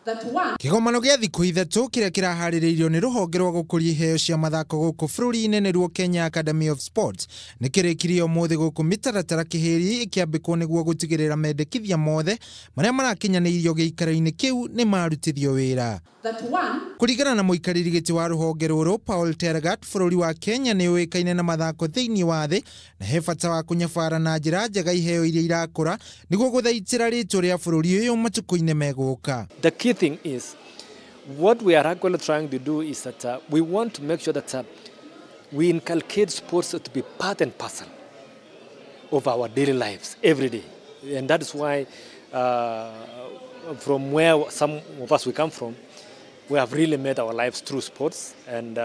Kĩgomano gĩa thikũ 3 kĩrĩa kĩraharĩrĩirio nĩ rũhonge rwa gũkũria iheo cia mathako gũkũ bũrũri-inĩ nĩruo Kenya Academy of Sports nĩ kĩrĩkirie ũmũthĩ gũkũ mĩtaratara kĩhĩri ĩkĩambĩkwo nĩguo gũtigĩrĩra mendekithia mothe marĩa marakinyanĩirio gĩikaro-inĩ kĩu nĩ marutithio wĩra. Kũringana na mũikarĩri gĩtĩ wa rũhonge rũrũ Paul Tergat, bũrũri wa Kenya nĩ ũĩkaine na mathako thĩinĩ wa thĩ na he bata wa kũnyabara na njĩra njega iheo iria irakũra nĩguo gũthaitĩra rĩtwa rĩa bũrũri ũyũ matukũ-inĩ megũka. The key thing is what we are actually trying to do is that we want to make sure that we inculcate sports to be part and parcel of our daily lives every day, and that is why from where some of us we come from, we have really made our lives through sports and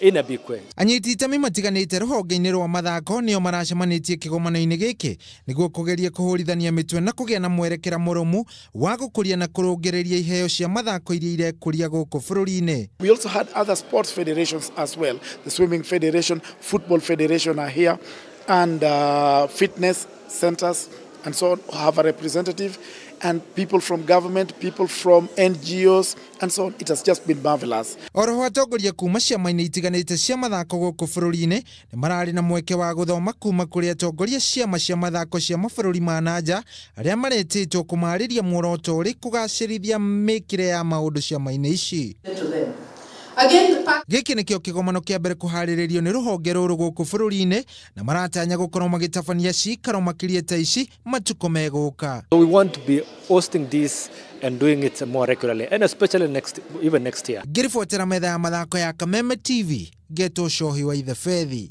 in a big way. Anyiti itemi matiganĩte rũhonge-inĩ rwa mathako nĩo maracemanĩtie kĩgomano-inĩ gĩkĩ nĩguo kũgeria kũhũrithania mĩtwe na kũgĩa na mwerekera mũrũmu wa gũkũria na kũrũngĩrĩria iheo cia mathako iria irekũria gũkũ bũrũri-inĩ. We also had other sports federations as well. The Swimming Federation, Football Federation are here, and fitness centers and so on have a representative, and people from government, people from NGOs, and so on. It has just been marvelous. Oroho atongoria kuma ciama-inĩ itiganĩte cia mathako gũkũ bũrũri-inĩ nĩ mararĩ na mweke wa gũthoma kuma kũrĩ atongoria ciama cia mathako cia mabũrũri ma nanja arĩa maretĩtwo kũmarĩria muoroto ũrĩ kũgacĩrithia mĩkĩre ya maũndũ ciama-inĩ ici. Gĩkĩ nĩkĩo kĩgomano kĩa mbere kũharĩrĩrio nĩ rũhonge rũrũ gũkũ bũrũri-inĩ na maratanya gũkorwo magĩtabania cikaro makĩria ta ici matukũ megũka. So we want to be hosting this and doing it more regularly, and especially even next year. Ngĩribotera metha ya mathako ya Kameme TV, ngetwo Cohi wa Ithebethi.